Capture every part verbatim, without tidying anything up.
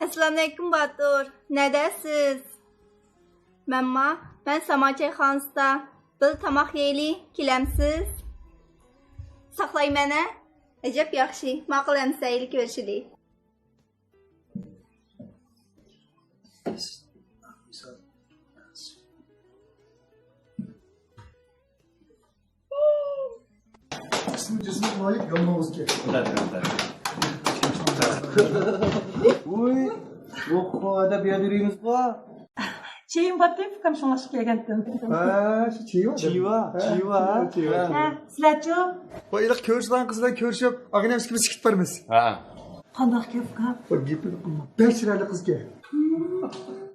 ئەسسالامۇئەلەيكۇم باتۇر، نەدەسىز؟ مەنما، مەن ساما چايخانىسىدا، بىر تاماق يەيلى، كېلەمسىز؟ ساقلايمەن ھە. ئەجەب ياخشى، ماقۇل ئەمسە ھەيلى كۆرۈشىلى. ئىسمى جىسمى غايىب يالماۋۇز ئىكەن. ۋۇي، ئوخۇ، ئەدەپ يادىرىمىزغا. چېيىم باتتى، ئۇكام شۇڭلاشقا كەلگەنتىم. ھە، شۇ چىۋا. چىۋا، ھە، چىۋا. چىۋا، چىۋا. ھە، سىلەرچۇ؟ ۋاي، ئىلىق كۆرۈشىدىغان قىز بىلەن كۆرۈشۈپ، ئاغىنەم ئىككىمىز چىقىپ بارىمىز. ھە. قانداق گەپ، ئۇكام؟ ۋاي، گېپىنى قىلما. بەك چىرايلىق قىز ئىكەن.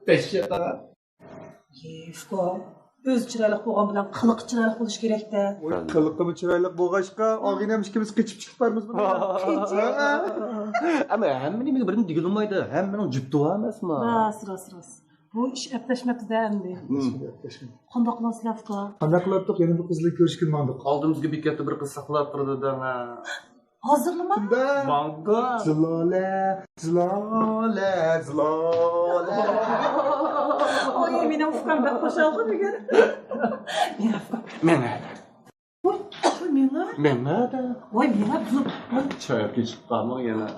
دەھشەت، ھە. ئۇكام، ئۆزى چىرايلىق بولغان بىلەن قىلىقى چىرايلىق بولۇشى كېرەك-دە. ۋاي، قىلىقىمۇ چىرايلىق بولغاچقا، ئاغىنەم ئىككىمىز قېچىپ چىقىپ بارىمىز بۇنى. قېچىپ؟ ھە. ئەمما ھەممە نېمىگە بىردىن دېگىلىمايدۇ. ھەممىنىڭ جۈپتى بار ئەمەسمۇ؟ راست، راست، راست. بۇ ئىش ئەپلەشمەپتۇ-دە ئەمدى. قانداق قىلىۋاتىسىلەر ئۇكا؟ قانداق قىلاتتۇق؟ يەنە بىر قىز بىلەن كۆرۈشكىلى ماڭدۇق. ئالدىمىزغا بېكەتتە بىر قىز ساقلاپ تۇرىدۇ دەڭە. ھازىرلىما؟ شۇنداق. ماڭدۇق. زىلالە، زىلالە، زىلالە. ئوي، مېنىڭ ئۇكام بەك خۇشالغۇ بۈگۈن. مېڭە ئۇكام. مېڭە. ۋاي، ۋاي، مېڭە. مېڭە دە. ۋاي، مېڭە، بۇ. ۋاي، چاياپ كېچىپ قالماڭ يەنە.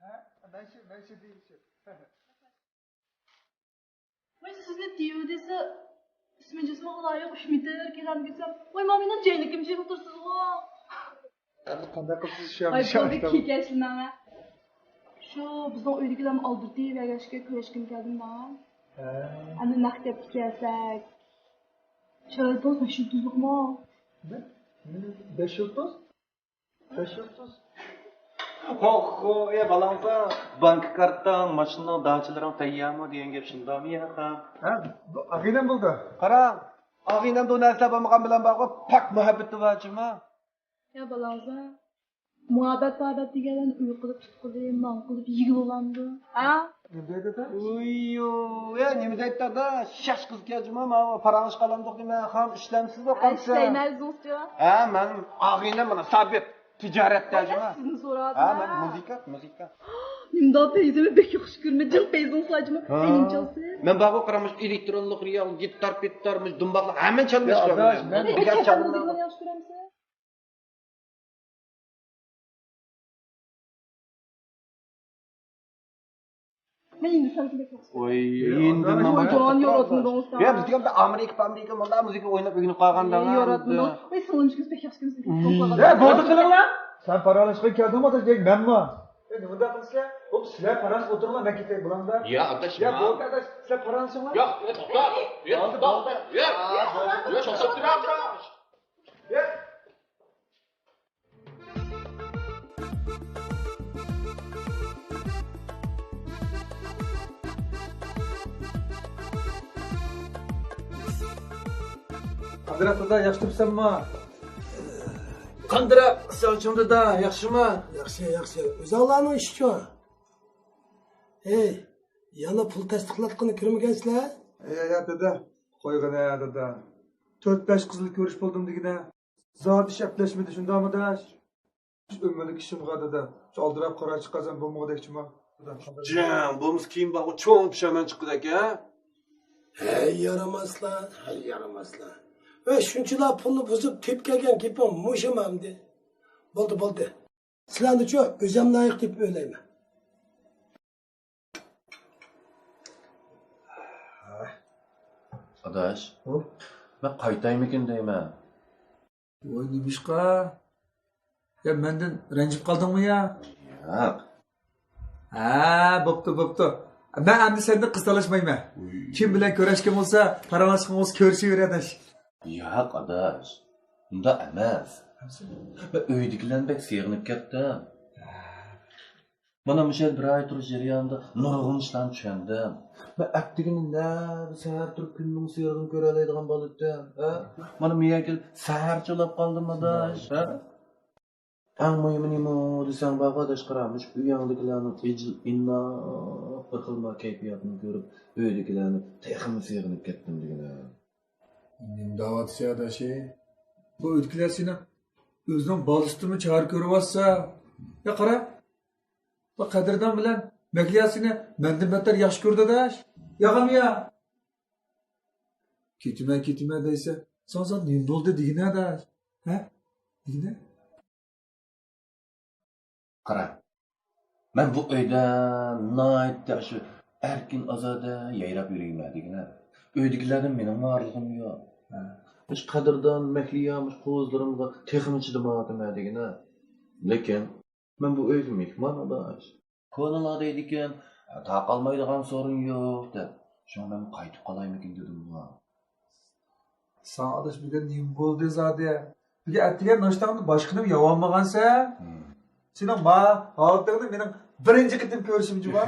ھە، مەن شۇ، مەن شۇ دېيىشىپ. ۋاي، سىزنى تىيۇ دېسە، ئىسمى جىسمى ئۇلايىق ئۈچ مېتىر كېلەمگۈسەم. ۋاي، مانا مېنىڭ جەينىكىم جىق تۇرسىزغۇ. ئەمدى قانداق قىلسىز شۇ ۋاي، بولدى، كېكەشلىمەڭ. شۇ بىزنىڭ ئۆيدىكىلەرمۇ ئالدىرىتىۋەرگەچكە كۆرۈشكىم كەلدىم ماڭا. ھە. ئەمدى نەق گەپكە كەلسەك، شىراتون بەش يۇلتۇزلۇقمۇ؟ نېمە؟ بەش يۇلتۇز؟ بەش يۇلتۇز. خوخو، ئە بالاڭزا، بانكا كارتاڭ، ماشىنىنىڭ داچىلىرىڭ تەييارمۇ دېگەن گەپ شۇنداقمۇ ياقا؟ ھە، بۇ ئاغىنەم بولدى. قاراڭ، ئاغىنەمدە ئۇ نەرسىلەر بولمىغان بىلەن بارغۇ، پاك مۇھەببىتى بار جۇما. يا بالاڭزا، مۇھەببەت مۇھەببەت دېگەنلەرنى ئۆي قىلىپ، پۇت قىلىپ، ماڭ قىلىپ يېگىلى بولامدۇ؟ ھە؟ نېمە دەيدۇ ئاتا؟ ئۇييۇ، يا نېمە دەيدۇ ئاتا؟ شاش قىز كەل جۇما، مانا پاراڭلىشىپ قالامدۇق دېمە، خام ئىشلەمسىز ھە، ئوقامسىز؟ ئىشلەيمەن ئۆزىڭىزچۇ؟ ھە، مەن ئاغىنەم مانا سابىت. تىجارەتتە جۇما. سىزنى سورادىم. ھە، مەن مۇزىكا، مۇزىكا. نېمىدا پەيزىمنى بەك ياخشى كۆرىمەن، جىق پەيزىڭ سىلەر جۇما. ھە. ئەينىم چالسا. مەن بارغۇ قارا مۇشۇ ئېلېكترونلۇق رېئال، گىتار پىتار، مۇشۇ دۇمباقلار ھەممىنى چالىمىش. يا ئاداش، مەن بۇ بىر گەپ چالدىم. چالدىم. ياخشى كۆرەمسىز؟ مەن ھىندىستاننى بەك ياخشى كۆرىمەن. ۋاي، ھىندىنىڭ مۇشۇ جان ياراتمىدىڭىز. يا، بىزگە ئەمدى ئامېرىكا، ئامېرىكا مۇنداق مۇزىكا ئويناپ ئۆگىنىپ قالغاندا. ياراتمىدىڭىز. ۋاي، سىڭلىمىشىڭىز بەك ياخشى كۆرىمىز. يا، بولدى قىلىڭلار. سەن پاراڭلاشقىلى كەلدىڭمۇ ئاداش دېگەن مەنمۇ. ئە، نېمە مۇنداق قىلىسىلەر؟ بوپتۇ، سىلەر پاراڭلىشىپ ئولتۇرۇڭلار، مەن كېتەي بۇلاردا. يا ئاداش، يا، بولدى ئاداش، سىلەر پاراڭلىشىڭلار. ياق، توختا، يا، توختا، يا، يا، توختاپ تۇر، ئاداش. يا. قانداق دادا، ياخشى تۇرۇپسەنمۇ؟ قانداق ساغچىڭ دادا، ياخشىمۇ؟ ياخشى، ياخشى. ئۆزۈڭلارنىڭ ئىشىچۇ؟ ھەي، يەنە پۇل تەستىقلاتقىنى كۆرمىگەنسىلەر؟ ھەي، ھەي، دادا، قويغىنە دادا. تۆت-بەش قىزنى كۆرۈش بولدۇم دېگىنە. زادى ئىش ئەپلەشمىدى، شۇنداقمۇ داش؟ ئۆمۈرلۈك ئىشىمغا دادا، شۇ ئالدىراپ قارا چىققانسەن بولمىغۇدەكچىما؟ جان، بولمىسا كېيىن بارغۇ چوڭ پۇشايمان چىققۇدەك ھە؟ ھەي يارىماسلار، ھەي يارىماسلار. ۋە شۇنچىلا پۇلنى بۇزۇپ تېپىپ كەلگەن گېپىڭ مۇشۇمۇ ئەمدى؟ بولدى، بولدى. سىلەرنىچۇ ئۆزۈم لايىق دەپ ئويلايمەن. ئاداش، ھە؟ مەن قايتايمىكىن دەيمەن. ۋاي نېمىشقا؟ يا مەندىن رەنجىپ قالدىڭمۇ يا؟ ياق. ھە، بوپتۇ، بوپتۇ. مەن ئەمدى سەندىن قىز تالاشمايمەن. ئۇي. كىم بىلەن كۆرۈشكەن بولسا، پاراڭلاشقان بولسا كۆرۈشۈۋېرە ئاداش. ياق ئاداش، ئۇنداق ئەمەس. مەن ئۆيدىكىلەرنى بەك سېغىنىپ كەتتىم. مانا مۇشۇ يەردە بىر ئاي تۇرۇش جەريانىدا نۇرغۇن ئىشلارنى چۈشەندىم. مەن ئەتىگىنى نەدە سەھەر تۇرۇپ كۈننىڭ سېرىقىنى كۆرەلەيدىغان بالا ئىدىم، ھە؟ مانا مۇ يەرگە كېلىپ سەھەرچە ئۇلاپ قالدىم ئاداش، ھە؟ ئەڭ مۇھىمى نېمە دېسەڭ بارغۇ ئاداش، قارا، مۇشۇ ئۆيۈڭدىكىلەرنىڭ ئىجىل ئىناق بىر خىل مانا كەيپىياتىنى كۆرۈپ، ئۆيدىكىلەرنى تېخىمۇ سېغىنىپ كەتتىم دېگىنە. نېمە دەۋاتىسەن ئاداشى؟ بۇ ئۆيدىكىلەر سېنىڭ ئۆزىنىڭ بالىسىدىنمۇ چارە كۆرۈۋاتسا. يا قارا، بۇ قەدىردان بىلەن مەھلىيا سېنى مەندىن بەتتەر ياخشى كۆرىدۇ ئاداش. ياغمۇ يا؟ كېتىمەن، كېتىمەن دەيسەن. ساڭا، ساڭا نېمە بولدى دېگىنە ئاداش؟ ھە؟ دېگىنە؟ قارا، مەن بۇ ئۆيدە ناھايىتى ئاشۇ ئەركىن ئازادە يايراپ يۈرىمەن دېگىنە. ئۆيدىكىلەردىن مېنىڭ ئارىلىقىم يوق. ھە. مۇشۇ قەدىردان مەھلىيا مۇشۇ قوزىلىرىمغا تېخىمۇ چىدىمايۋاتىمەن دېگىنە. لېكىن مەن بۇ ئۆيگە مېھمان ئاداش. كونىلار دەيدىكەن، تاقالمايدىغان سورۇن يوق دەپ. شۇڭا مەن قايتىپ قالايمىكىن دېدىمغۇ. ساڭا ئاداش بۈگۈن نېمە بولدى زادى؟ بۈگۈن ئەتىگەن ناشتاڭنى باشقىنىمۇ يەۋالمىغانسەن؟ ھىم. سېنىڭ ما ھالىتىڭنى مېنىڭ بىرىنچى قېتىم كۆرۈشۈم جۇما.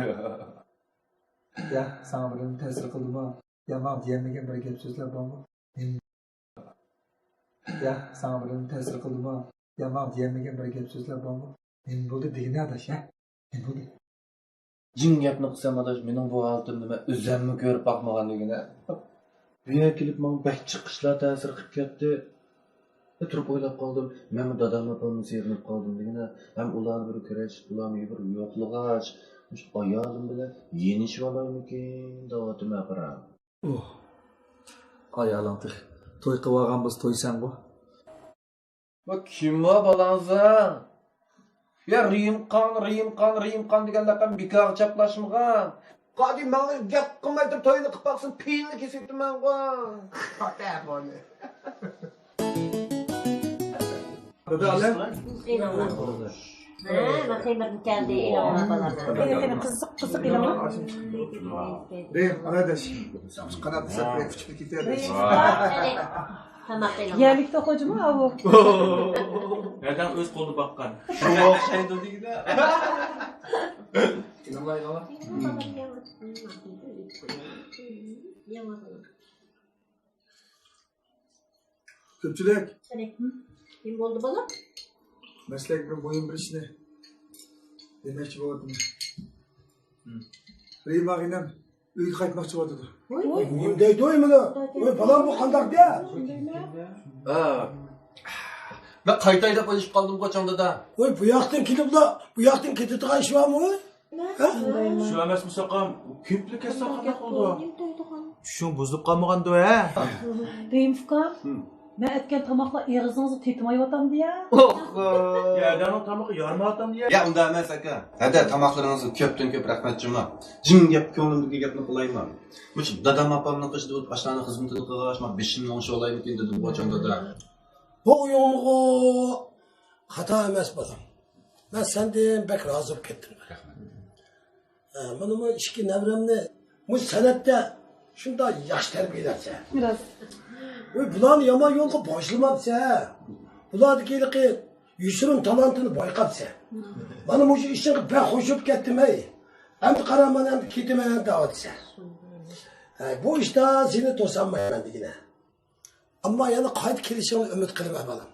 يا، ساڭا بىرىنى تەسىر قىلدىمۇ؟ يا، ماڭا دېيەلمىگەن بىر گەپ سۆزلەر بارمۇ؟ يا، ساڭا بىرىنى تەسىر قىلدىمۇ؟ يا، ماڭا دېيەلمىگەن بىر گەپ سۆزلەر بارمۇ؟ نېمە بولدى دېگىنە ئاداش، ھە؟ نېمە بولدى؟ جىڭ گەپنى قىلسام ئاداش، مېنىڭ بۇ ھالىتىمنى مەن ئۆزۈممۇ كۆرۈپ باقمىغان دېگىنە. بۇ يەرگە كېلىپ ماڭا بەك جىق ئىشلار تەسىر قىلىپ كەتتى. تۇرۇپ ئويلاپ قالدىم، مەنمۇ دادام ئاپامنى سېغىنىپ قالدىم دېگىنە. ھەم ئۇلارنى بىر كۆرۈش، ئۇلارنى بىر يوقلىغاچ، مۇشۇ ئايالىم بىلەن يېنىشىۋالايمىكىن دەۋاتىمەن، قارا. ئۇھ. ئايالىڭ تېخى توي قىلىۋالغان بولسا تويسەنغۇ. ۋە كىم بۇ بالاڭزىڭ؟ يا رېيىمخان، رېيىمخان، رېيىمخان دېگەن لەقەم بىكارغا چاپلاشمىغان. قادى ماڭا گەپ قىلماي تۇرۇپ توينى قىلىپ باقسۇن، پېيىننى كېسىۋېتىمەنغۇ. دادا، ئالە. ھە، مەن خېمىردىن كەلدى، ئېلىڭلار بالام. قېنى، قېنى، قىزىق، قىزىق ئېلىڭلار. رېيىم، ئالە ئاداش. قانات سەپرەي ئۇچۇپ كېتەر. رېيىم، قېنى، تاماق ئېلىڭلار. يەرلىك توخۇجىمۇ ئاۋۇ؟ ھەدەڭ ئۆز قولىدا باققان. شۇڭا ئوخشايدۇ دېگىنە. ئېلىڭلار، ئېلىڭلار. ياڭا بالام. ياڭا بالام. كۆپچىلىك. قېنى، نېمە بولدى، بالام؟ مەن سىلەرگە بىر مۇھىم بىر ئىشنى دېمەكچى بولۇۋاتىمەن. رىما ئىنىم ئۆيگە قايتماقچى بولۇۋاتىدۇ. ۋوي. نېمە دەيدۇ، ۋوي، مانا؟ ۋوي، بالام، بۇ قانداق گەپ؟ ھە. مەن قايتاي دەپ ئويلىشىپ قالدىمغۇ، چوڭ دادا. ۋوي، بۇ ياقتىن كېلىپلا بۇ ياقتىن كېتىدىغان ئىش بارمۇ؟ ھە؟ شۇ ئەمەسمۇ ساقام، كېپىلى كەتسە قانداق بولىدۇ؟ چۈشۈڭ بۇزۇلۇپ قالمىغاندۇ، ھە؟ رېھىم ئۇكام، مەن ئەتكەن تاماقلار ئېغىزىڭىزغا تېتىمايۋاتامدۇ يا؟ ئوخ. يا، ئادەمنىڭ تامىقى يارىمايۋاتامدۇ يا؟ يا، ئۇنداق ئەمەس، ئاكا. ھەدە، تاماقلىرىڭىزغا كۆپتىن كۆپ رەھمەت جۇمۇ. جىم گەپ، كۆڭلۈمدىكى گەپنى قىلايمەن. مۇشۇ دادام ئاپامنىڭ قېشىدا بولۇپ ئاشۇلارنىڭ خىزمىتىنى قىلغاچ، مانا بېشىمنى ئوڭشىۋالايمىكىن دېدىمغۇ، چوڭ دادا. بۇ ئويۇڭمۇ خاتا ئەمەس، بالام. مەن سەندىن بەك رازى بولۇپ كەتتىم. ھە، مانا بۇ ئىككى نەۋرەمنى مۇشۇ سەنئەتتە شۇنداق ياخشى تەربىيەلەپسەن. راست. ۋاي، بۇلارنى يامان يولغا باشلىماپسەن. بۇلاردىكى ھېلىقى يوشۇرۇن تالانتىنى بايقاپسەن. مانا مۇشۇ ئىشىڭغا بەك خوش بولۇپ كەتتىم، ھەي. ئەمدى قارا، مەن ئەمدى كېتىمەن دەۋاتىسەن. ھە، بۇ ئىشتا سېنى توسالمايمەن دېگىنە. ئەمما يەنە قايتا كېلىشىڭنى ئۈمىد قىلىمەن، بالام.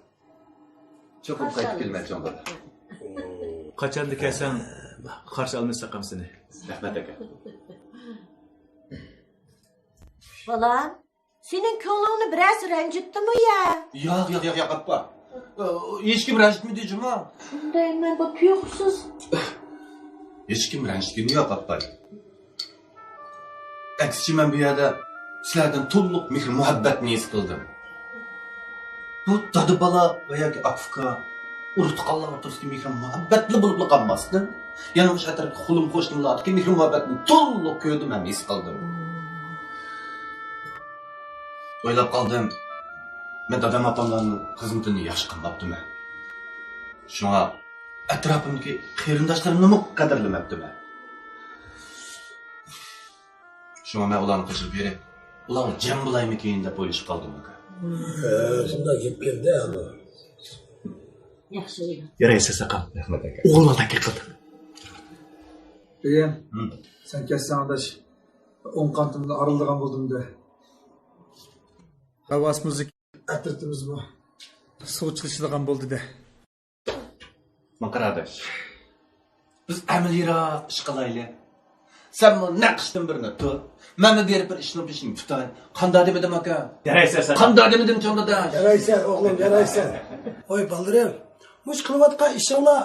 چوقۇم قايتىپ كېلىمەن، چوڭ دادا. قاچاندا كەلسەڭ، قارشى ئالىمىز ساقام سېنى. رەھمەت، ئاكا. بالام، سېنىڭ كۆڭلۈڭنى بىرەرسى رەنجىتتىمۇ يا؟ ياق، ياق، ياق، ياق، ئاپا. ھېچكىم رەنجىتمىدى جۇمۇ. دەيمەن، بۇ تۇيۇقسىز. ھېچكىم رەنجىتكىنى يوق، ئاپا. ئەكسىچە، مەن بۇ يەردە سىلەردىن تولۇق مېھىر-مۇھەببەتنى ھېس قىلدىم. بۇ دادا-بالا ۋە ياكى ئاكا-ئۇكا، ئۇرۇق-تۇغقانلار ئوتتۇرىسىدىكى مېھىر-مۇھەببەتلا بولۇپلا قالماستىن، يەنە مۇشۇ ئەتراپتىكى قولۇم-قوشنىلارغا مېھىر-مۇھەببەتنى تولۇق كۆردۈم ھەم ھېس قىلدىم. ئويلاپ قالدىم، مەن دادام-ئاپاملارنىڭ خىزمىتىنى ياخشى قىلماپتىمەن. شۇڭا ئەتراپىمدىكى قېرىنداشلىرىمنىمۇ قەدىرلىمەپتىمەن. شۇڭا مەن ئۇلارنى قوشۇپ بېرىپ، ئۇلارغا جەم بولايمىكىن دەپ ئويلىشىپ قالدىم، ئاكا. ھە، شۇنداق گەپكەن-دە بۇ. ياخشى. يارايسىز، ئاكا. رەھمەت، ئاكا. ئوغلۇڭ تەكلىپ قىلدى. بېگىم، ھە، سەن كەتسەڭ، ئاداش، ئوڭ قانىتىمدىن ئايرىلىدىغان بولدۇم-دە. ھاۋاس مۇزىكا ئەترىتىمىزمۇ سۇغا چىلىشىدىغان بولدى-دە. ماقار ئاداش، بىز ئەمەلىيرەك ئىش قىلايلى. سەنمۇ نەق ئىشتىن بىرنى تۇت. مەنمۇ بېرىپ بىر ئىشنىڭ بېشىنى تۇتاي. قانداق دېمىدىم، ئاكا؟ يارايسەن سەن. قانداق دېمىدىم، چوڭ داداش؟ يارايسەن، ئوغلۇم، يارايسەن. ۋاي، بالىلىرىم، مۇشۇ قىلىۋاتقان ئىشىڭلار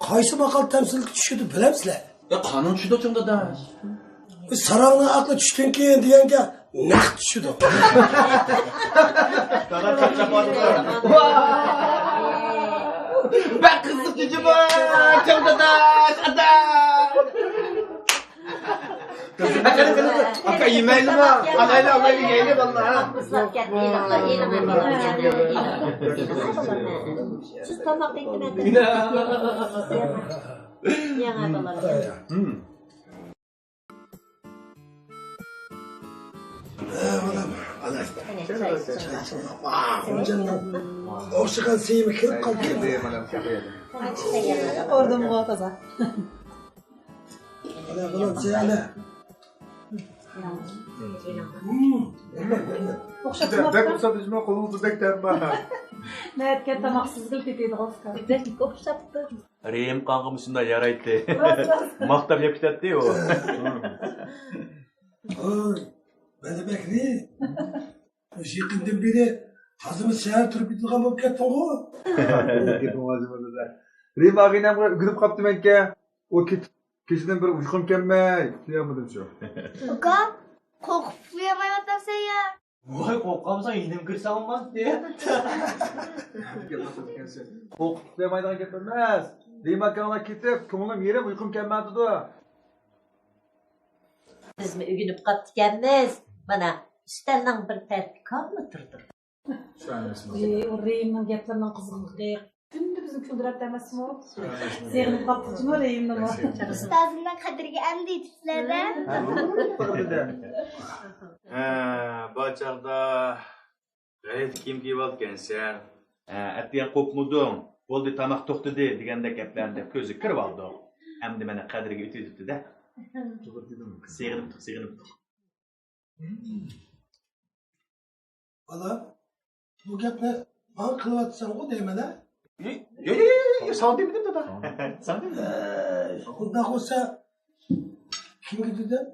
قايسى ماقال تەمسىلگە چۈشىدۇ، بىلەمسىلەر؟ يا، قانۇن چۈشىدۇ، چوڭ داداش. ساراڭنىڭ ئەقلى چۈشتىن كېيىن دېگەنگە نەق چۈشىدۇ. دادا چاپچاپ ئاتىدۇ. بەك قىزىق جۇمۇ، چوڭ داداش، ئاتا. قېنى، قېنى، قېنى. ئاكا، يېمەيلىما؟ ئالايلى، ئالايلى، يەيلى، بالىلار. قىزلار كەتتى، يېلىڭلار، يېلىڭلار، بالىلار. سىز تاماق ئېتىمەن. ياڭا بالىلار. ئوخشىغان سىيىمى كىرىپ قالدى. ئوردۇمغۇ تازا. ئوخشاپ دەپ تۇرسا بىزمۇ قولىمىزدا بەك دەم بار. نەتكە تاماق سىزگىلى تېتىيدىغۇ. بەك ئوخشاپتۇ. رېھىمخانغىمۇ شۇنداق يارايتتى. راست، راست. ماختاپ يەپ كېتەتتى ئۇ. ۋاي، مەدى بەكرى. مۇشۇ يېقىندىن بېرى تازىمۇ سەھەر تۇرۇپ كېتىدىغان بولۇپ كەتتىڭغۇ. رېھىم ئاغىنەمگە ئۆگىنىپ قاپتىمەنكەن. ئۇ كېتىپ، كېچىدىن بېرى ئۇيقۇم كەلمەي ئۇخلىيالمىدىم شۇ. ئۇكا، قورقۇپ ئۇخلىيالمايۋاتامسەن يا؟ ۋاي، قورقامسەن، يېنىمغا كىرسەڭ بولماستى. قورقۇپ ئۇخلىيالمايدىغان گەپ ئەمەس. رېھىم ئاكاڭلار كېتىپ، كۆڭلۈم يېرىم، ئۇيقۇم كەلمەيۋاتىدۇ. بىزمۇ ئۆگىنىپ قاپتىكەنمىز. مانا، ئۈستەلنىڭ بىر تەرىپى كاملا تۇرىدۇ. شۇ ئەمەسمۇ؟ ئى، ئۇ رېھىمنىڭ گەپلىرىنىڭ قىزىقلىقى كۈندە بىزنى كۈلدۈرەتتى ئەمەسمۇ؟ سېغىنىپ قاپتۇ جۇمۇ رېھىمنىمۇ. ئۇستازىمنىڭ قەدرىگە ئەمدى يېتىپسىلەر-دە. ھە، بار چاغدا غەلىتە كىيىم كىيىۋالىدىكەنسەن. ھە، ئەتىگەن قوپمىدىڭ، بولدى، تاماق توختىدى دېگەندەك گەپلەرنى دەپ كۆزىگە كىرىۋالدىڭ. ئەمدى مانا قەدرىگە يېتىۋېتىپتۇ-دە. سېغىنىپتۇق، سېغىنىپتۇق. بالام، بۇ گەپنى ماڭا قىلىۋاتىسەنغۇ دەيمەن-ھە؟ ياق، ياق، ياق، ياق، ساڭا دېمىدىم، دادا. ساڭا دېمىدىم. ئە، ئۇنداق بولسا، كىمگە دېدىم؟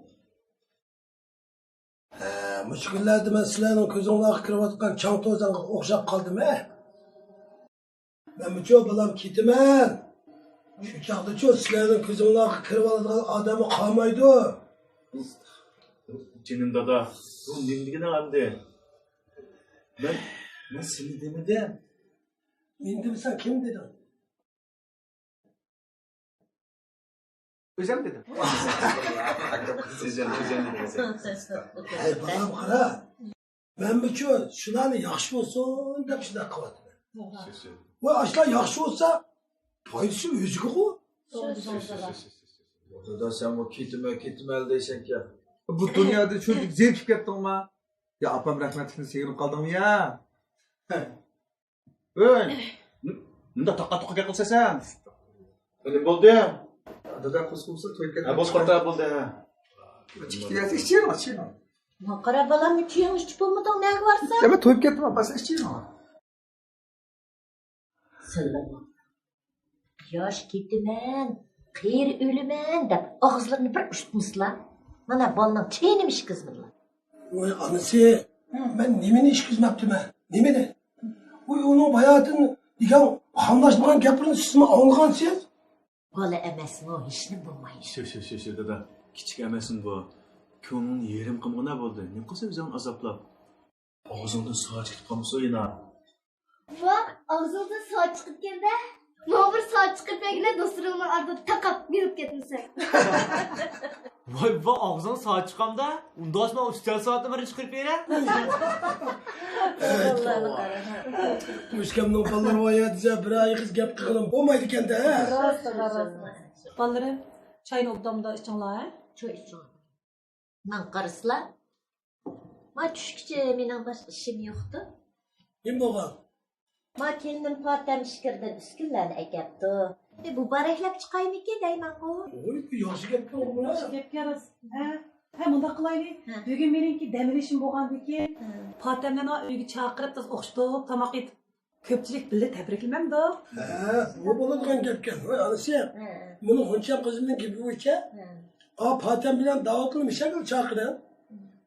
ھە، مۇشۇ كۈنلەردە مەن سىلەرنىڭ كۆزۈڭلارغا كىرىۋاتقان چاڭ توزانغا ئوخشاپ قالدىم، ھە؟ مەنمۇچۇ بالام كېتىمەن. شۇ چاغدىچۇ سىلەرنىڭ كۆزۈڭلارغا كىرىۋالىدىغان ئادەممۇ قالمايدۇ. جېنىم دادا، بۇ نېمە دېگىنىڭ ئەمدى؟ مەن، مەن سېنى دېمىدىم. مېنى دېمىسەڭ كىمنى دېدىڭ؟ ئۆزۈم دېدىم. ئۆزۈم، ئۆزۈم دېدىم. ھەي، بالام، قارا. مەنمۇچۇ شۇلارنى ياخشى بولسۇن دەپ شۇنداق قىلىۋاتىمەن. ۋاي، ئاشۇلار ياخشى بولسا، پايدىسى ئۆزىگىغۇ. دادا، سەنمۇ كېتىمەن، كېتىمەن دەيسەنكەن. بۇ دۇنيادا چۆنتۈك زېرىكىپ كەتتىڭما؟ يا ئاپام رەھمەتلىكنى سېغىنىپ قالدىڭمۇ يا؟ ھەي. ئۆي! مۇنداق تاقا-تۇقا گەپ قىلسا سەن. نېمە بولدى؟ دادا، قورسىقىم بولسا تويۇپ كەتتىم. ھە، بولدى، قورقۇپ بولدى، ھە. ئىچكى دېگەنسە ئىچىۋېرىڭ، ئىچىۋېرىڭ. ما قارا بالام، چېيىڭنى ئىچىپ بولمىدىڭ، نەگە بارسا؟ يا، مەن تويۇپ كەتتىم، ئاپا، سىز ئىچىۋېرىڭ. سەللەم. ياش كېتىمەن، قېرى ئۆلىمەن دەپ ئاغزىلىرىنى بىر ئۇشتمىسىلا. مانا بالىنىڭ چېيىنىمۇ ئىچكۈزمىدىلا. ۋاي ئانىسى، مەن نېمىنى ئىچكۈزمەپتىمەن؟ نېمىنى؟ ۋاي ئۇنىڭ باياتىن دېگەن قاملاشمىغان گەپلىرىنى سىزمۇ ئاڭلىغانسىز؟ بالا ئەمەسمۇ، ھېچنېمە بولمايدۇ. شۇ، شۇ، شۇ، شۇ، دادا. كىچىك ئەمەسمۇ بۇ؟ كۆڭلۈڭنى يېرىم قىلمىغىنا بولدى. نېمە قىلسا ئۆزۈڭنى ئازابلاپ؟ ئاغزىڭدىن سا چىقىپ قالمىسۇن يەنە. ۋاھ، ئاغزىڭدىن سا چىقىدىكەن-دە. ماڭا بىر سا چىقىرىپ بەرگىنە، دوستلىرىڭنىڭ ئارىدا تاقاپ مېڭىپ كەتمىسەن. ۋاي، ۋاي، ئاغزىڭ سا چىقامدا؟ ئۇنداق ماڭا ئۈستەل سائىتىنى بىرىنچى قىلىپ بېرە. ئۆسكەمنىڭ بالىلىرى ۋايە دېسە، بىر ئېغىز گەپ قىلغىلى بولمايدىكەن-دە. راست، راست. بالىلىرىم، چاينى ئوبداندا ئىچىڭلار، ھە؟ چاي ئىچىڭ. ماڭا قارىسىلا. ما چۈشكىچە مېنىڭ باشقا ئىشىم يوقتۇ. نېمە بولغان؟ ما كېلىنىم پاتەم ئىچكىرىدىن ئۈسكۈنىلەرنى ئەكەپتۇ. ئى، مۇبارەكلەپ چىقايمىكىن دەيمەنغۇ. ۋوي، بۇ ياخشى گەپكەن بۇ. ياخشى گەپكەن راست. ھە؟ ھە، مۇنداق قىلايلى. ھە. بۈگۈن مېنىڭكى دەم ئېلىشىم بولغاندىكىن، ھە، پاتەملەرنى ئۆيگە چاقىرىپ، بىز ئوخشىتىپ تاماق ئېتىپ، كۆپچىلىك بىللە تەبرىكلىمەمدۇ؟ ھە، بۇ بولىدىغان گەپكەن. ۋاي، ئانىسى، ھە، ھە، مۇنىڭ غۇنچەم قىزىمنىڭ گېپى بويىچە، ھە، ئا، پاتەم بىلەن داۋۇتنى مىشەگىل چاقىرىڭ.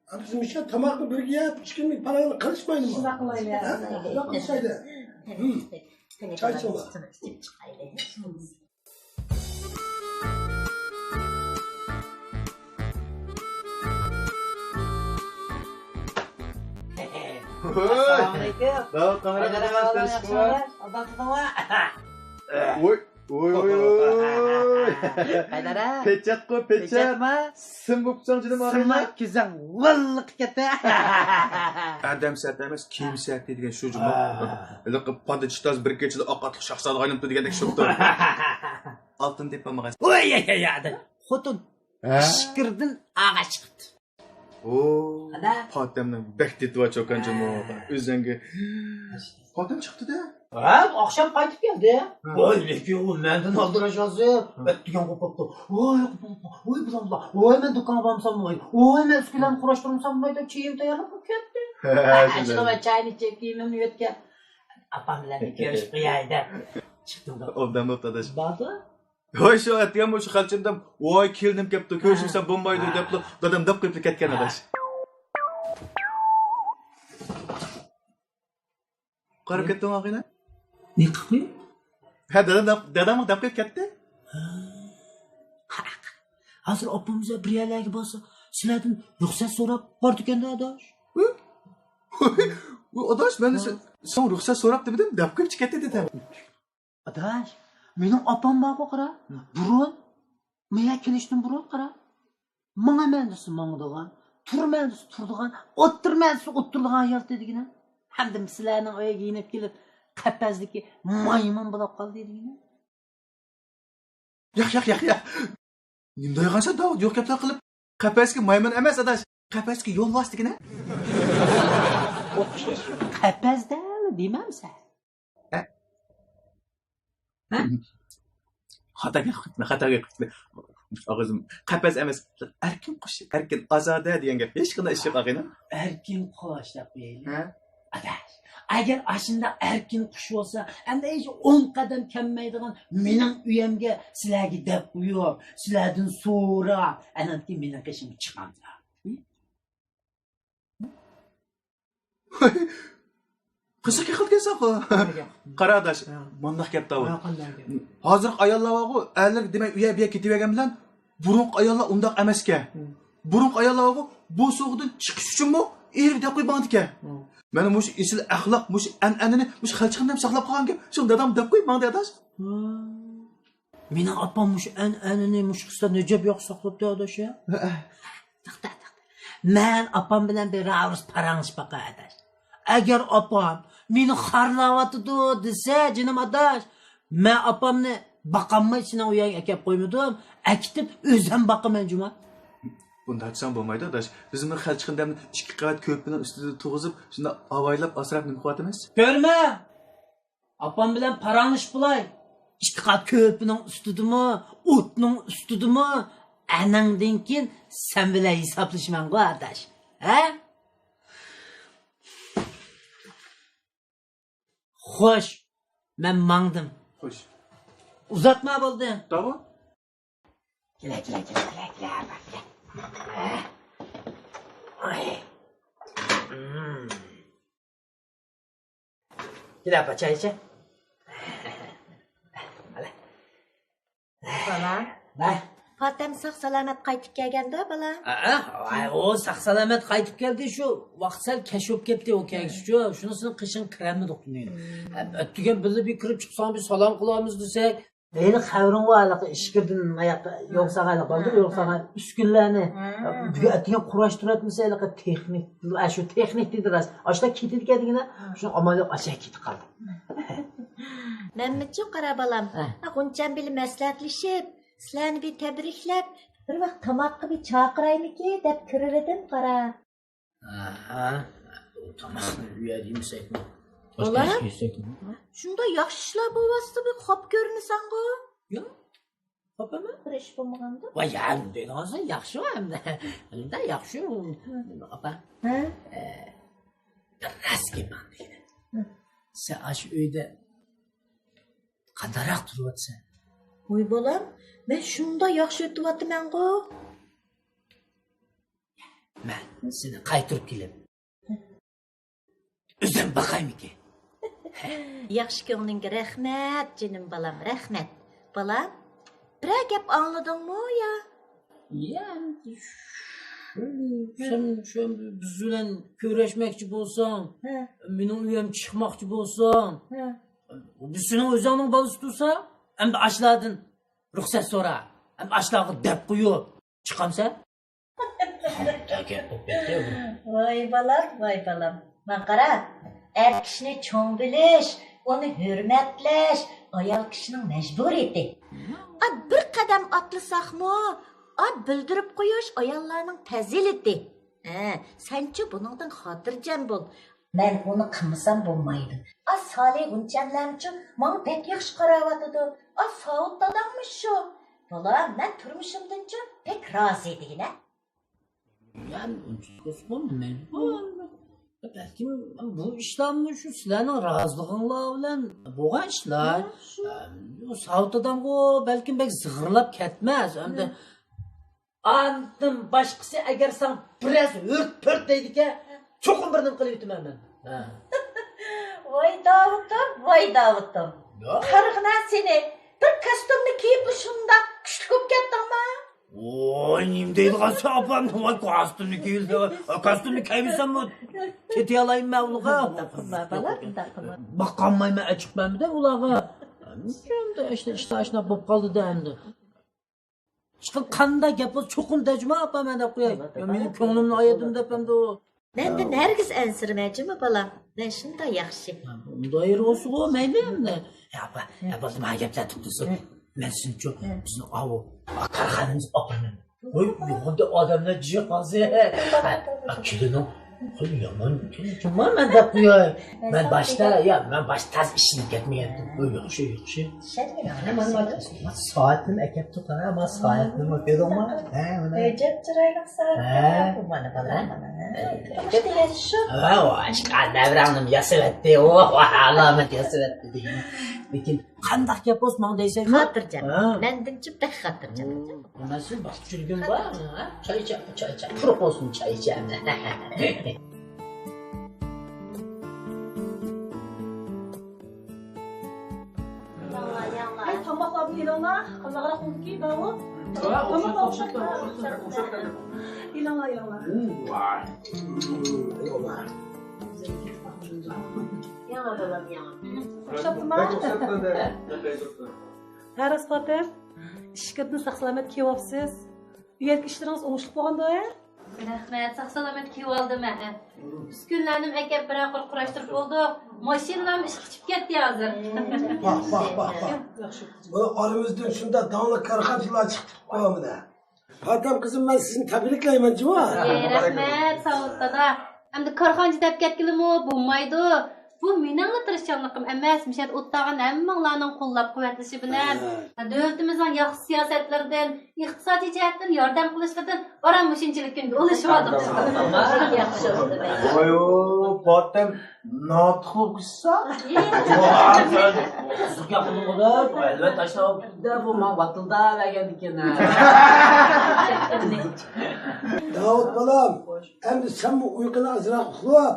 ھە، بىز مىشە تاماقنى بىرگە يەپ، ئىچكىرىنى پاراڭنى قىلىشمايلىمۇ؟ شۇنداق قىلايلى. ھە؟ شۇنداق قىلىشايلى. ھىم. چاي ئىچىڭلار. ئىچىپ چىقايلى. ھوي. ئەسسالامۇئەلەيكۇم. داۋۇت، قانداق ئەھۋال، ياخشىمۇ؟ ئوبدان تۇردۇڭمۇ؟ ۋوي، ۋوي، ۋوي، ۋوي. قايدار-ھە؟ پېچەتقۇ، پېچەت. پېچەتما؟ سىم بوپسەن جېنىم، سىملا كۆزۈڭ ۋىللىقىپ كەتتى. ئادەم سەت ئەمەس، كىيىم سەت دېگەن شۇ جۇمۇ. ھېلىقى پادا چىتاز بىر كېچىدە ئاق ئاتلىق شاھزادىغا ئايلىنىپتۇ دېگەندەك شۇپتۇ. ئالتۇن دېپى بولمىغان. ۋوي، يا، يا، يا، ئادەم. خوتۇن. ھە؟ ئىچكىرىدىن ئاغا چىقىپتۇ. ئو، ئادا. پاتەمنى بەك تېتىۋا چوكان جۇمۇ. ھە. ئۆزۈڭگە. پاتەم چىقتى-دە. ھە، ئاخشام قايتىپ كەلدى. ھە. ۋاي، لېكىن ئۇ مەندىن ئالدىراش ھازىر. ھە. ئەتىگەن قوپۇپتۇ. ۋاي، قوپۇپتۇ. ۋاي، بۇلام بۇلام. ۋاي، مەن دۇكانغا بارمىسام بولمايدۇ. ۋاي، مەن ئۈسكۈنەمنى قۇراشتۇرمىسام بولمايدۇ دەپ، چېيىمنى تەييارلاپ قويۇپ كەتتى. ھە، شۇڭا مەن چاينى ئىچىپ، كىيىمىمنى يۆتكەپ، ئاپام بىلەن بىر كۆرۈشۈپ قوياي دەپ چىقتىم. ئوبدان بوپتۇ، ئاداش. باردۇ. ھوي، شۇ ئەتىگەن مۇشۇ خەلچىمدىم، ۋاي، كېلىنىم كەپتۇ، كۆرۈشمىسەم بولمايدۇ، ھە، دەپلا دادام دەپ قويۇپلا كەتكەن، ھە، ئاداش. قاراپ كەتتىڭ ئاغىنە؟ نېمە قىلىپ قويۇپ؟ ھە، دادام دەپ، دادامغا دەپ قويۇپ كەتتى. ھە. ھازىر ئاپام بىر يەرلەرگە بارسا، سىلەردىن رۇخسەت سوراپ بارىدىكەن-دە، ئاداش. ھە؟ ئۇ ئاداش، مەن ھە، سەن، سەن رۇخسەت سوراپ دېمىدىم، دەپ قويۇپ كەتتى دېدىم. ئاداش، مېنىڭ ئاپام بارغۇ، قارا. ھە. بۇرۇن، مەن كېلىشتىن بۇرۇن، قارا. ماڭىمەن دېسە ماڭىدىغان، تۇرىمەن دېسە تۇرىدىغان، ئولتۇرىمەن دېسە ئولتۇرىدىغان ھالەتتە دېگىنە. ھەمدە سىلەرنىڭ ئۆيگە يېنىپ كېلىپ، قەپەستىكى مايمۇن بولاپ قالدى دېگىنە. ياق، ياق، ياق، ياق. نېمە دەيدىغانسەن داۋۇت؟ يوق گەپلەر قىلىپ. قەپەسكە مايمۇن ئەمەس، ئاداش. قەپەسكە يولۋاس دېگىنە. قەپەس دەل دېمەمسەن. ھە؟ ھە؟ خاتا گەپ قىپتىمەن، خاتا گەپ قىپتىمەن. ئاغزىم قەپەس ئەمەس، ئەركىن قۇش، ئەركىن ئازادە دېگەن گەپ. ھېچقانداق ئىش يوق، ئاغىنىم. ئەركىن قۇش دەپ قويايلى. ھە؟ ئاداش، ئەگەر ئاشۇنداق ئەركىن قۇش بولسا، ئەمدى ھېچ ئون قەدەم كەلمەيدىغان مېنىڭ ئۆيەمگە سىلەرگە دەپ قويۇپ، سىلەردىن سوراپ، ئەنەندىن كېيىن مېنىڭ قېشىمغا چىقامسىلەر. قىزىق گەپ قىلىدىكەنسەنغۇ. قارا ئاداش، مۇنداق گەپ دەۋر. ھازىرقى ئاياللار بارغۇ، ئەرلەرگە دېمەي ئۇ يەر بۇ يەر كېتىۋەرگەن بىلەن، بۇرۇنقى ئاياللار ئۇنداق ئەمەسكەن. بۇرۇنقى ئاياللار بارغۇ، بوسۇغىدىن چىقىش ئۈچۈنمۇ ئېرىگە دەپ قويۇپ ماڭىدىكەن. مانا مۇشۇ ئېسىل ئەخلاق، مۇشۇ ئەنئەنىنى مۇشۇ خەلچىخىنىم دەپ ساقلاپ قالغانكەن. شۇ دادام دەپ قويۇپ ماڭدى ئاداش. مېنىڭ ئاپام مۇشۇ ئەنئەنىنى مۇشۇ قىستا نەجەپ ياخشى ساقلاپتۇ ئاداش يا. توختا، توختا. مەن ئاپام بىلەن بىر ئاۋۇرۇس پاراڭلىشىپ باقاي ئاداش. ئەگەر ئاپام مېنى خارلاۋاتىدۇ دېسە، جېنىم ئاداش، مەن ئاپامنى باقالماي سېنىڭ ئۆيۈڭگە ئەكەپ قويمىدىم، ئەكېتىپ ئۆزۈم باقىمەن جۇما. بۇنداق دېسەڭ بولمايدۇ ئاداش. بىزمۇ خەلچىخىندەمنى ئىككى قەۋەت كۆرپىنىڭ ئۈستىدە تۇرغۇزۇپ، شۇنداق ئاۋايلاپ ئاسراپ نېمە قىلىۋاتىمىز؟ كۆرمە! ئاپام بىلەن پاراڭلىشىپ بولاي. ئىككى قات كۆرپىنىڭ ئۈستىدىمۇ، ئوتنىڭ ئۈستىدىمۇ، ئەنەڭدىن كېيىن سەن بىلەن ھېسابلىشىمەنغۇ ئاداش. ھە؟ خوش، مەن ماڭدىم. خوش. ئۇزاتما بولدى. داۋا. كېلە، كېلە، كېلە، كېلە، كېلە، كېلە. ئاي. كېلە، ئاپا، چاي ئىچە. بالا. ۋە. پاتەم ساق سالامەت قايتىپ كەلگەندۇ، بالا؟ ھەئە، ئۇ ساق سالامەت قايتىپ كەلدى، شۇ ۋاقىت سەل كەچ بولۇپ كەتتى ئۇ كەلگۈچە. شۇنىسىنىڭ قېشىغا كىرەلمىدۇق دۇنيا. ئەتىگەن بىللە بىر كىرىپ چىقساڭ، بىر سالام قىلارمىز دېسەك، ھېلىقى خەۋىرىڭ بار، ھېلىقى ئىچكىرىدىن ھېلىقى يوق سالغان، ھېلىقى بالدۇر يوق سالغان ئۈسكۈنىلەرنى بۈگۈن ئەتىگەن قۇراشتۇرۇۋەتمىسە، ھېلىقى تېخنىك، ئاشۇ تېخنىك دېدى راست. ئاشۇنداق كېتىدىكەن دېگىنە، شۇ ئامال يوق، ئاشۇ كېتىپ قالدى. مەممىتجان، قارا بالام، غۇنچەم بىلەن مەسلىھەتلىشىپ، سىلەرنى بىر تەبرىكلەپ، بىر ۋاق تاماققا بىر چاقىرايمىكى دەپ كىرىۋىدىم، قارا. ئاھا، تاماقنى ئۇ يەردە يېمىسەكمۇ، باشقا يەرگە يېسەكمۇ؟ شۇنداق ياخشى ئىشلار بولۇۋاتسا بىر خاپا كۆرۈنىسەنغۇ. ياق، خاپا ئەمەس. بىر ئىش بولمىغاندا. ۋاي يا، دەيدىغانسەن ياخشىغۇ ئەمدى. ئەمدى ياخشى. ئاپا. ھە؟ بىر راست گەپ دېگىنە. سەن ئاشۇ ئۆيدە قانداقراق تۇرۇۋاتىسەن؟ ۋاي بالام، مەن شۇنداق ياخشى ئۆتۈۋاتىمەنغۇ. مەن سېنى قايتۇرۇپ كېلىپ، ئۆزۈم باقايمىكىن؟ ياخشى كۆڭلۈڭگە رەھمەت، جېنىم بالام، رەھمەت. بالام، بىرەر گەپ ئاڭلىدىڭمۇ يا؟ يا، سەن شۇ بىز بىلەن كۆرۈشمەكچى بولساڭ، مېنىڭ ئۆيۈم چىقماقچى بولساڭ، بىز سېنىڭ ئۆزۈڭنىڭ بالىسى تۇرسا، ئەمدى ئاشۇلاردىن رۇخسەت سورا، ئەمدى ئاشۇلارغا دەپ قويۇپ چىقامسەن؟ ۋاي بالام، ۋاي بالام. ماڭا قارا، ئەر كىشىنى چوڭ بىلىش، ئۇنى ھۆرمەتلەش ئايال كىشىنىڭ مەجبۇرىيىتى. ئا، بىر قەدەم ئاتلىساقمۇ، ئا، بىلدۈرۈپ قويۇش ئاياللارنىڭ پەزىلىتى. ھە، سەنچۇ بۇنىڭدىن خاتىرجەم بول. مەن ئۇنى قىلمىسام بولمايدۇ. ئا، سالى غۇنچەملەرمۇچۇ ماڭا بەك ياخشى قاراۋاتىدۇ. ئا، ساۋۇت داداممۇ شۇ. بالام، مەن تۇرمۇشۇمدىنچۇ بەك رازى دېگىنە. يا، ئۇنچىلىك بولسىمۇ مەجبۇر. بەلكىم بۇ ئىشلارمۇ شۇ سىلەرنىڭ رازىلىقىڭلار بىلەن بولغان ئىشلار. ھە، شۇ. ئە، ساۋۇت دادامغۇ بەلكىم بەك زىغىرلاپ كەتمەس. ئەمدى ئاندىن باشقىسى ئەگەر ساڭا بىرەز ھۆرت-پۆرت دەيدىكەن، چوقۇم بىر نېمە قىلىۋېتىمەن مەن. ھە. ۋاي داۋۇتۇم، ۋاي داۋۇتۇم. يا. قارىغىنا سېنى، بىر كاستيۇمنى كىيىپلا شۇنداق كۈچلۈك بولۇپ كەتتىڭما؟ ۋاي، نېمە دەيدىغانسەن ئاپام؟ ۋاي، كاستيۇمنى كىيىۋېلىپ، كاستيۇمنى كىيمىسەممۇ كېتەلەيمەن مەن ئۇلارغا. بۇنداق قىلما، بالا، بۇنداق قىلما. باقالمايمەن، ئەچىقمەمدە ئۇلارغا. ئىشلار ئاشۇنداق بولۇپ قالدى-دە ئەمدى. ئىشقىلىپ قانداق گەپ بولسا چوقۇم دەجما ئاپا مەن دەپ قوياي. يا، مېنىڭ كۆڭلۈمنى ئايىدىم دەپ ئەمدى ئۇ. مەندىن ھەرگىز ئەنسىرىمە جۇمۇ بالام. مەن شۇنداق ياخشى. ئۇنداق يېرى بولسىغۇ مەيلى ئەمدى. يا ئاپا، يا بولدى، مانا گەپلەر توختىسۇن. مەن سىزنىچۇ، بىزنىڭ ئاۋۇ كارخانىمىزغا ئاپىرىمەن. ۋاي، يۇقىرىدا ئادەملەر جىق ھازىر. كېلىنىڭ قولى يامان. جۇمۇ مەن دەپ قوياي. مەن باشتا، يا، مەن باشتا تازا ئىشىنىپ كەتمىگەنتىم. ۋاي، ياخشى، ياخشى. مانا سائەتنىمۇ ئەكەپتۇ، قارا، مانا سائەتنىمۇ كۆردۈڭمۇ؟ ھە، مانا. ئەجەب چىرايلىق سائەت. ھە. بۇ مانا بالا، مانا. ھە، ۋاي، نەۋرەڭنىمۇ ياسىۋەتتى. ۋاھ، ۋاھ، ئالامەت ياسىۋەتتى دېگىنى. لېكىن قانداق گەپ بولسا ماڭا دەيسەن. خاتىرجەم. ھە. مەندىنچە بەك خاتىرجەم. مەن سېنى باققۇچىلىكىم بار. ھە؟ چاي ئىچە، چاي ئىچە. قۇرۇق بولسۇن، چاي ئىچە. ئەي، تاماقلارنى ئېلىڭلار، قىزىقراق بولدىكى، داۋۇت. تاماقلار ئوخشاپ، ئوخشاپ، ئوخشاپ، ئوخشاپ. ئېلىڭلار، ئېلىڭلار. ياڭا بالام، ياڭا. ئوخشاپتىما؟ ھە، راست پاتىم. ئىشىكىدىن ساق-سالامەت كېلىۋاپسىز. ئۆيدىكى ئىشلىرىڭىز ئوڭۇشلۇق بولغاندۇ، ھە؟ رەھمەت، ساق-سالامەت كېلىۋالدىم، ھە. ئۈسكۈنىلەرنىمۇ ئەكەپ بىرەر قۇر قۇراشتۇرۇپ بولدۇق. ماشىنىلارمۇ ئىشقا چۈشۈپ كەتتى ھازىر. ۋاھ، ۋاھ، ۋاھ، ۋاھ. بۇ ئارىمىزدىن شۇنداق داڭلىق كارخانىچىلار چىقىپ قالمىدى. پاتەم قىزىم، مەن سىزنى تەبرىكلەيمەن جۇمۇ. ئى، رەھمەت، ساۋۇت دادا. ئەمدى كارخانىچى دەپ كەتكىلىمۇ بولمايدۇ. بۇ مېنىڭلا تىرىشچانلىقىم ئەمەس، مۇشۇ يەردە ئولتۇرغان ھەممىڭلارنىڭ قوللاپ قۇۋۋەتلىشى بىلەن، ھە، دۆلىتىمىزنىڭ ياخشى سىياسەتلىرىدىن، ئىقتىسادىي جەھەتتىن ياردەم قىلىشلىرىدىن ئاران مۇشۇنچىلىك كۈنگە ئۇلىشىۋالدۇق. ياخشى بولدى. ۋاي، پاتەم ناتىق بولۇپ كېتىسە. قىزىق گەپ قىلدىڭغۇ دەپ، ئەلۋەتتە، ئاشۇنداق بولۇپ كېتىدۇ، بۇ ماڭا ۋاتىلداپ بەرگەندىكىن. داۋۇت بالام، ئەمدى سەنمۇ ئۇيقۇنى ئازراق ئۇخلاپ،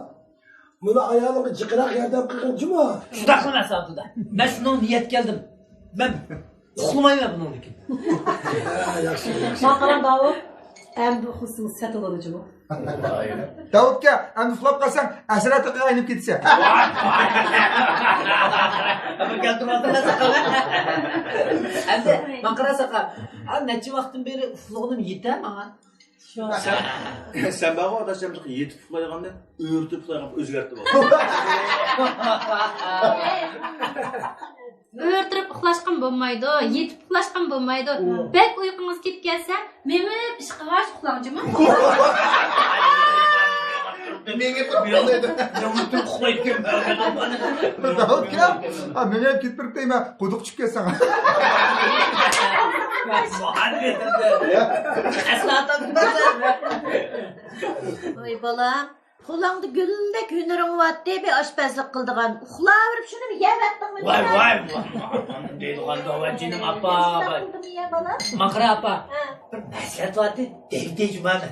مۇنۇ ئايالىڭغا جىقراق ياردەم قىلغىن جۇمۇ. شۇنداق قىلىمەن سادۇدا. مەن شۇنىڭغا نىيەت كەلدىم. مەن ئۇخلىمايمەن بۇنىڭدىن كېيىن. ھە، ياخشى، ياخشى. ماڭا قارا داۋۇت. ئەمدى ئۇخلىسىڭىز سەت بولىدۇ جۇمۇ. داۋۇتكا، ئەمدى ئۇخلاپ قالساڭ ئەسرەتىڭگە ئايلىنىپ كېتىسەن. ئەمدى ماڭا قارا ساقا. ھە، نەچچە ۋاقىتتىن بېرى ئۇخلىغىنىم يېتە ماڭا. شۇ. سەن، سەن بارغۇ ئاداش، يېتىپ ئۇخلايدىغاننى ئۆرتۈپ ئۇخلايدىغان ئۆزگەرتىپ ئال. ئۆرتۈرۈپ ئۇخلاشقىمۇ بولمايدۇ، يېتىپ ئۇخلاشقىمۇ بولمايدۇ. بەك ئۇيقۇڭىز كېلىپ كەلسە، مېڭىپ ئىشقىغاچ ئۇخلاڭ جۇمۇ. مېڭىپ ئۇخلايدۇ. داۋۇت ئاكا، ھە، مېڭىپ كېتىپ بېرىپ دەيمەن، قۇدۇق چۈشۈپ كەتسەڭ. ۋاي بالام، قولۇڭدا گۈلدەك ھۈنىرىڭ بارتتى، بىر ئاشپەزلىك قىلىدىغان. ئۇخلاۋېرىپ شۇنى بىر يەۋەتتىڭمۇ؟ ۋاي، ۋاي، ۋاي، ئاندىن دەيدىغان داۋا جېنىم ئاپا، ۋاي. ماقىرا ئاپا، بىر مەسلىھەت بارتتى، دەيدى جۇمانە.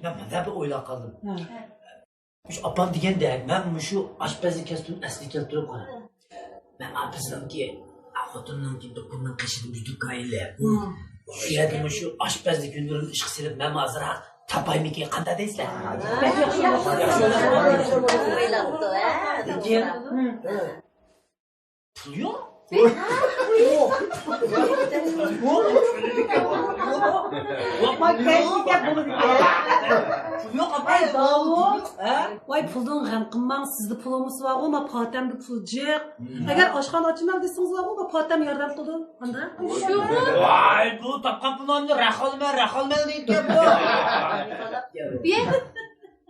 مەن مۇنداق بىر ئويلاپ قالدىم. مۇشۇ ئاپام دېگەندەك، مەن مۇشۇ ئاشپەزلىك كەسپىمنى ئەسلىگە كەلتۈرۈپ قاراي. مەن بىزنىڭكى خوتۇننىڭكى دۇكىنىنىڭ قېشىدا مۇشۇ دۇكان ئېلىپ، شۇ يەردە مۇشۇ ئاشپەزلىك ھۈنىرىمنى ئىشقا سېلىپ، مەن ئازراق تاپايمىكىن، قانداق دەيسىلەر؟ بەك ياخشى. ياخشى ئويلاپتۇ، ھە؟ لېكىن پۇل يوق. پۇل يوق، ئاپا. ۋاي، پۇلدىن غەم قىلماڭ، سىزدە پۇل بولمىسا بارغۇ، ما پاتەمدە پۇل جىق. ئەگەر ئاشخانا ئاچىمەن دېسىڭىز بارغۇ، ما پاتەم ياردەم قىلىدۇ. قانداق؟ ۋاي، بۇ تاپقان پۇلۇمنى راخالمەن، راخالمەن دەيدىكەن بۇ.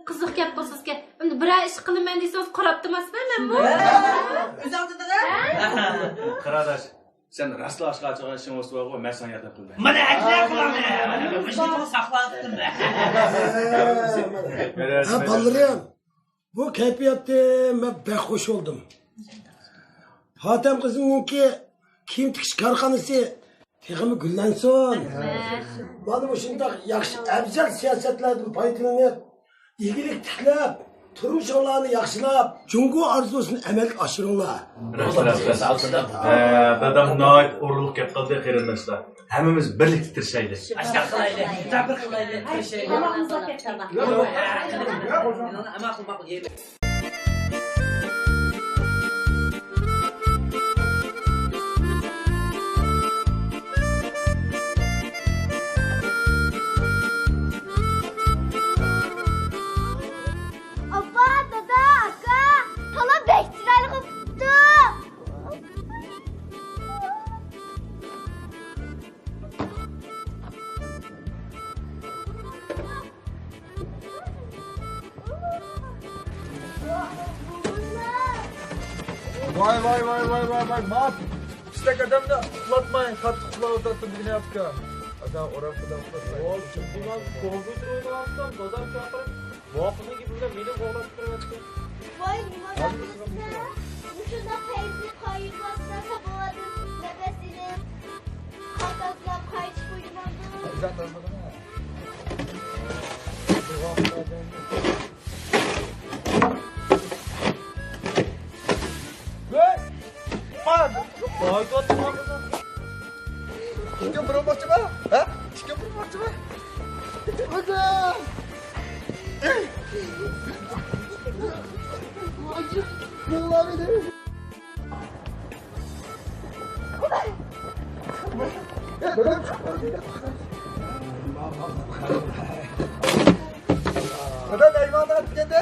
قىزىق گەپ قىلسىزكەن. ئەمدى بىرەر ئىش قىلىمەن دېسىڭىز، قاراپ تۇرماسمەن مەنمۇ. ئۆزۈڭ دېدىڭە؟ قاراداش، سەن راستلا ئاشقا ئاچىغان ئىشىڭ بولسا بارغۇ، مەن ساڭا ياردەم قىلىمەن. مانا ئەجەب قىلامەن. مۇشۇنى ساقلاۋاتىپتىم. ھە، بالىلىرىم، بۇ كەيپىياتتىن مەن بەك خۇش بولدۇم. پاتەم قىزىمنىڭكى كىيىم تىكىش كارخانىسى تېخىمۇ گۈللەنسۇن. مانا مۇشۇنداق ياخشى ئەۋزەل سىياسەتلەردىن پايدىلىنىپ، ئىگىلىك تىكلەپ، تۇرمۇشۇڭلارنى ياخشىلاپ، جۇڭگو ئارزۇسىنى ئەمەلگە ئاشۇرۇڭلار. راست، راست، راست. ئە، دادام ناھايىتى ئورۇنلۇق گەپ قىلدى، قېرىنداشلار. ھەممىمىز بىرلىكتە تىرىشايلى. ئاشۇنداق قىلايلى، تەبىر قىلايلى، تىرىشايلى. تاماقىمىز بولۇپ كەتتى. ئەمما قىلماق يەيلى. ئاپا، دادا، ئاكا، تالا بەك چىرايلىق بوپتۇ. ۋاي، ۋاي، ۋاي، ۋاي، ۋاي، ۋاي، ماس. پىستەك ئادەمنى ئۇخلاتماي، قاتتىق ئۇخلاۋاتاتتىم دېگىنى ئاپكا. ۋاي، جۇمجۇماز كومپيۇتېر ئويناۋاتسام، دادام چاقىرىپ، ۋاقىتنىڭ گېپى بىلەن مېنى قوغلاپ تۇرۇۋەتتى. ۋاي، نېمە دەپسىز؟ مۇشۇنداق پەيزى قايىل باستا ساپاۋاتىم نەپەس ئېلىپ، قاتازلاپ قايتىش بۇيرۇمامدۇ؟ ئىككى بىر بولماقچىما؟ ھە؟ ئىككى بىر بولماقچىما؟ دادا، مېھمانلار كەلدى.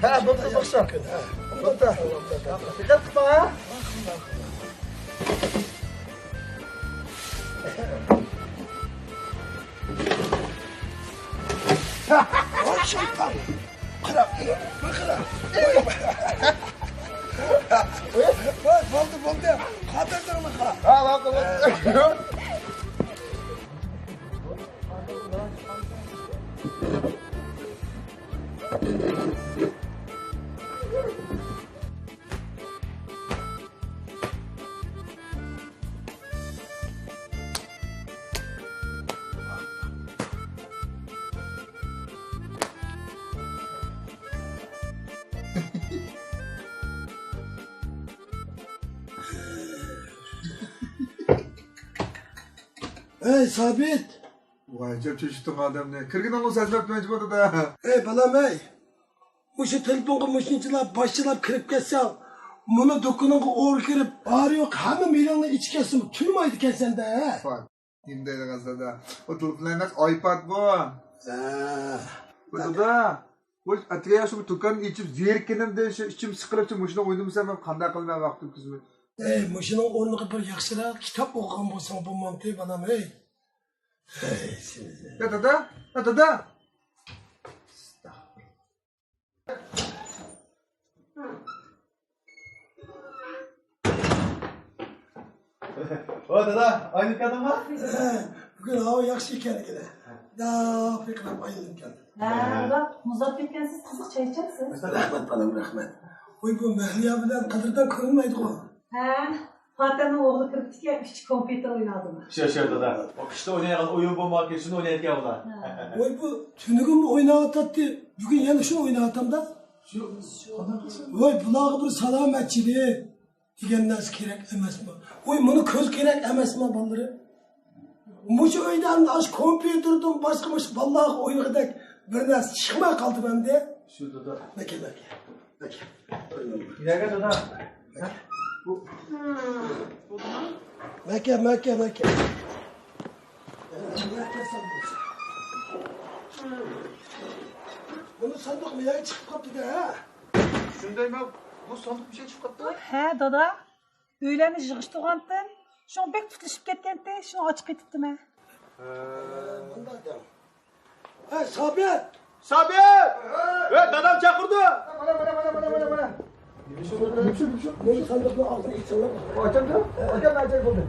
ھە، بولدى، بولدى. بولدى. دىققەت قىلما، ھە؟ ۋاي شەيتان! قارا، بىر قارا. ۋاي، بولدى، بولدى. خاتىرجەڭلىك قىلا. ھە، بولدى، بولدى. ھەي، سابىت! ۋاي، جەپ چۆچۈتتۈڭ ئادەمنى. كىرگىنىڭ بولسا ئەزمەپتىمەن جۇمۇ دادا. ھەي، بالام، ھەي! مۇشۇ تېلېفونغا مۇشۇنچىلا باشچىلاپ كىرىپ كەتسەڭ، مۇنۇ دۇكىنىڭغا ئورا كىرىپ، بارى يوق ھەممە مېلىڭنى ئىچىپ كەتسىمۇ تۇيمايدىكەنسەن-دە، ھە؟ ۋاي، نېمە دەيدىغانسەن-دە؟ ئۇ تېلېفون ئەمەس، ئايپادمۇ؟ ھە. بۇ دادا، بۇ ئەتىگەن شۇ دۇكان ئېچىپ زېرىككىنىمدىن شۇ ئىچىم سىقىلىپ، شۇ مۇشۇنى ئوينىمىسام مەن قانداق قىلىمەن ۋاقىت ئۆتكۈزمەي؟ ھەي، مۇشۇنىڭ ئورنىغا بىر ياخشىراق كىتاب ئوقۇغان بولساڭ بولمامتى، بالام، ھەي؟ ھەي، سېنى. يا دادا، يا دادا! ۋو دادا، ئاينىپ كەلدىڭمۇ؟ بۈگۈن ھاۋا ياخشى ئىكەنلىكىنى داپ يېقىناپ ئايلىنىپ كەلدىم. ھە، ئۇنداق مۇزلاپ كەتكەنسىز، قىزىق چاي ئىچەمسىز؟ رەھمەت بالام، رەھمەت. ۋوي، بۇ مەھلىيا بىلەن قەدىردان كۆرۈنمەيدىغۇ. ھە، پاتەننىڭ ئوغلى كىرىپتىكەن، ئۈچ كومپيۇتېر ئوينايدۇ. شۇ، شۇ دادا. ئۇ قىشتا ئوينايدىغان ئويۇن بولمايدىكەن، شۇنى ئوينايدىكەن ئۇلار. ھە. ۋوي، بۇ تۈنۈگۈنمۇ ئويناۋاتاتتى، بۈگۈن يەنە شۇنى ئويناۋاتامدا. شۇ، شۇ. ۋوي، بۇلارغا بىر سالامەتچىلىك دېگەن نەرسە كېرەك ئەمەسمۇ؟ ۋوي، مۇنۇ كۆز كېرەك ئەمەسمۇ، بالىلىرى؟ مۇشۇ ئۆيدە ئەمدى ئاشۇ كومپيۇتېردىن باشقا مۇشۇ بالىلارغا ئوينىغۇدەك بىر نەرسە چىقماي قالدىمۇ ئەمدى؟ شۇ دادا. مەكە، مەكە، مەكە. نەگە دادا؟ بۇ، بۇ. مەكە، مەكە، مەكە. بۇنى ساندۇق مېيەگە چىقىپ قاپتۇ-دە، ھە؟ شۇندايمۇ؟ بۇ ساندۇق مېيەگە چىقىپ قاپتۇ؟ ھە، دادا. ئۆيلەرنى يىغىشتۇرغانتىم، شۇڭا بەك تۇتىشىپ كەتكەنتى، شۇڭا ئاچىقىپ كېتىپتىمەن. ھە. مۇنداق دەڭ. ھەي، سابىت! سابىت! ھەي، دادام چاقىرىدۇ! مانا، مانا، مانا، مانا، مانا، مانا. مۇشۇ ساندۇقنىڭ ئاغزىنى ئېچىڭلار. ئاچامدۇ؟ ئاچام، ئاچام بولدى.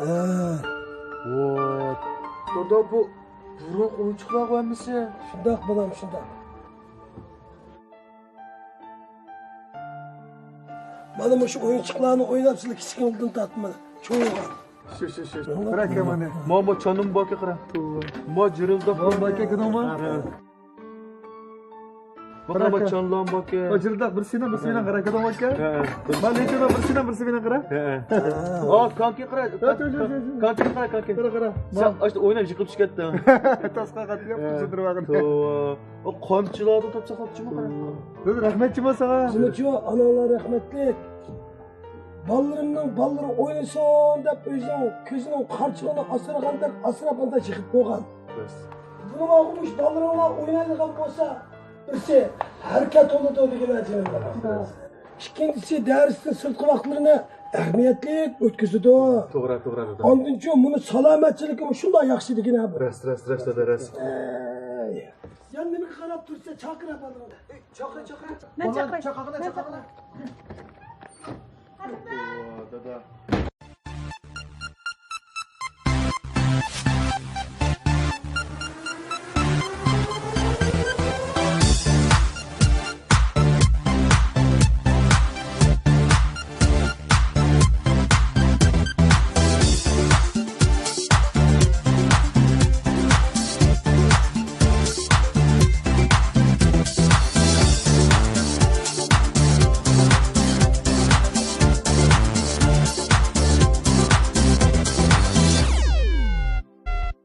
ھە. ۋات. دادا، بۇ بۇرۇنقى ئويۇنچۇقلارغۇ ھەممىسى. شۇنداق، بالام، شۇنداق. مانا مۇشۇ ئويۇنچۇقلارنى ئويناپ سىلەر كىچىكىڭلىدىن تارتىپ مانا چوڭىيغان. شۇ، شۇ، شۇ. مانا. قارا ئاكا مانا. ماما چانىم باركەن قارا. ما جىرىلداپ. ماما باركەن كىدىڭما؟ ھە. بۇ قارا چانلام باركەن. ما جىرىلداپ بىرسى بىلەن بىرسى بىلەن قارا كىدىڭ باركەن. ھە. ما لېچىنىڭ بىرسى بىلەن بىرسى بىلەن قارا. ھە. ئا كانكى قارا. كانكى قارا، كانكى. قارا، قارا. سەن ئاشتا ئويناپ يىقىلىپ چۈشۈپ كەتتىڭ. تاسقا قاتتى ياپ توۋا. ئۇ قامچىلاردا توپ ساقلاپ چىمۇ قارا. بىز رەھمەت چىمۇ ساڭا. شۇنىچۇ ئاناڭلار رەھمەتلىك. بالىلىرىمنىڭ بالىلىرى ئوينىسۇن دەپ ئۆزىنىڭ كۆزىنىڭ قارىچۇقىنى ئاسرىغاندەك ئاسراپ ئاندا يىغىپ قويغان. بۇنىڭغا مۇشۇ بالىلىرىڭلار ئوينايدىغان بولسا، بىرسى ھەرىكەت بولىدۇ دېگىنە جېنىم. ئىككىنچىسى دەرستىن سىرتقى ۋاقىتلىرىنى ئەھمىيەتلىك ئۆتكۈزىدۇ. توغرا، توغرا دادا. ئاندىنچۇ مۇنۇ سالامەتچىلىكىمۇ شۇنداق ياخشى دېگىنە بۇ. راست، راست، راست دادا، راست. ئەي. يەنە نېمىگە قاراپ تۇرسا چاقىرا بالىغا. چاقىرا، چاقىرا. مەن چاقىراي. چاقىرغىنا، چاقىرغىنا. دادا.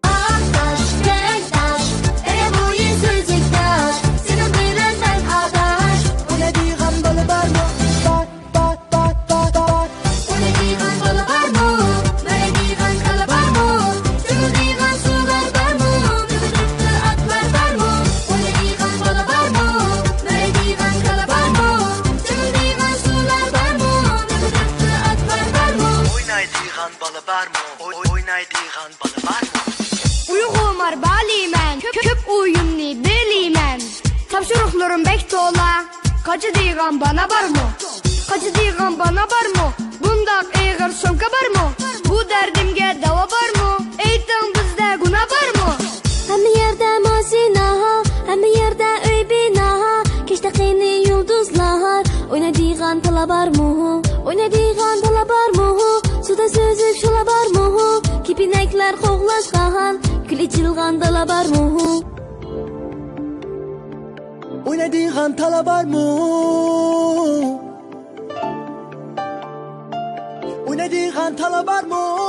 ئاقتاش، رەڭداش، ئەرە بويى سۈزۈك تاش، سېنىڭ بىلەن مەن ئاداش. ئوينايدىغان بالا بارمۇ؟ بار، بار، بار، بار، بار. ئوينايدىغان بالا بارمۇ؟ مارايدىغان كالا بارمۇ؟ چۆمىدىغان سۇلار بارمۇ؟ مىغىدىقلىق ئاتلار بارمۇ؟ ئوينايدىغان بالا بارمۇ؟ مارايدىغان كالا بارمۇ؟ چۆمىدىغان سۇلار بارمۇ؟ مىغىدىقلىق ئاتلار بارمۇ؟ ئوينايدىغان بالا بارمۇ؟ ئوي-، ئوينايدىغان بالا بارمۇ؟ ئۇيغۇرلار بالىمەن، كۆپ، كۆپ ئويۇننى بىلىمەن. تاپشۇرۇقلىرىم بەك تولا. قاچىدىغان بالا بارمۇ؟ قاچىدىغان بالا بارمۇ؟ بۇنداق ئېغىر سومكا بارمۇ؟ بۇ دەردىمگە داۋا بارمۇ؟ ئېيتىڭ، بىزدە گۇناھ بارمۇ؟ ھەممە يەردە ماشىنا، ھەممە يەردە ئۆي بىنا، كەچتە قېنى يۇلدۇزلار؟ ئوينايدىغان بالا بارمۇ؟ ئوينايدىغان بالا بارمۇ؟ سۇدا سۈزۈك شۇلا بارمۇ؟ كېپىنەكلەر قوغلاشقان، گۈل ئېچىلغان دالا بارمۇ؟ ئوينايدىغان تالا بارمۇ؟ ئوينايدىغان تالا بارمۇ؟